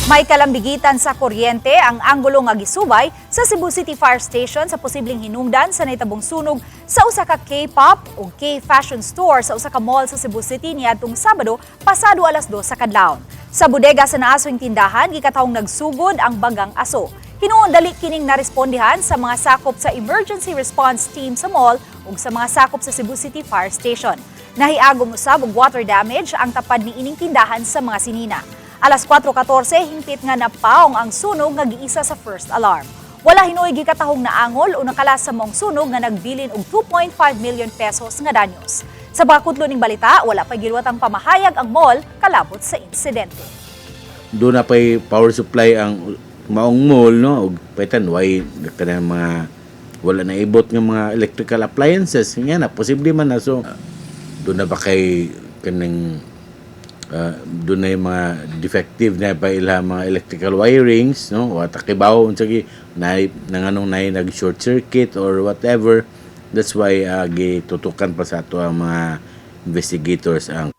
May kalambigitan sa kuryente ang anggulo nga gisubay sa Cebu City Fire Station sa posibleng hinungdan sa nahitabong sunog sa usa ka K-pop o K-fashion store sa usa ka mall sa Cebu City niadtong Sabado pasado alas 2 sa kadlawon. Sa bodega sa naaswing tindahan, gikatahong nagsugod ang bagang aso. Hinuon dali kining narespondihan sa mga sakop sa emergency response team sa mall ug sa mga sakop sa Cebu City Fire Station. Nahiagom usab og water damage ang tapad niining tindahan sa mga sinina. Alas 4:14, hingpit nga napaong ang sunog nga giisa sa first alarm. Wala hinuoy gikatahong naangol o nakalas sa maong sunog nga nagbilin og ₱2.5 million nga danyos. Sa bakutlo ning balita, wala pa giluwatang pamahayag ang mall kalabot sa insidente. Duna na pa'y power supply ang maong mall, no, ug paitan why kanang mga wala na ibot nga mga electrical appliances nga na posible man na. So duna na ba kay kanang duna yung mga defective na pa ila mga electrical wirings, no, wa ta kibaw unsa gi na nanganong nay nag short circuit or whatever. That's why gitutukan pa sa ato ang mga investigators ang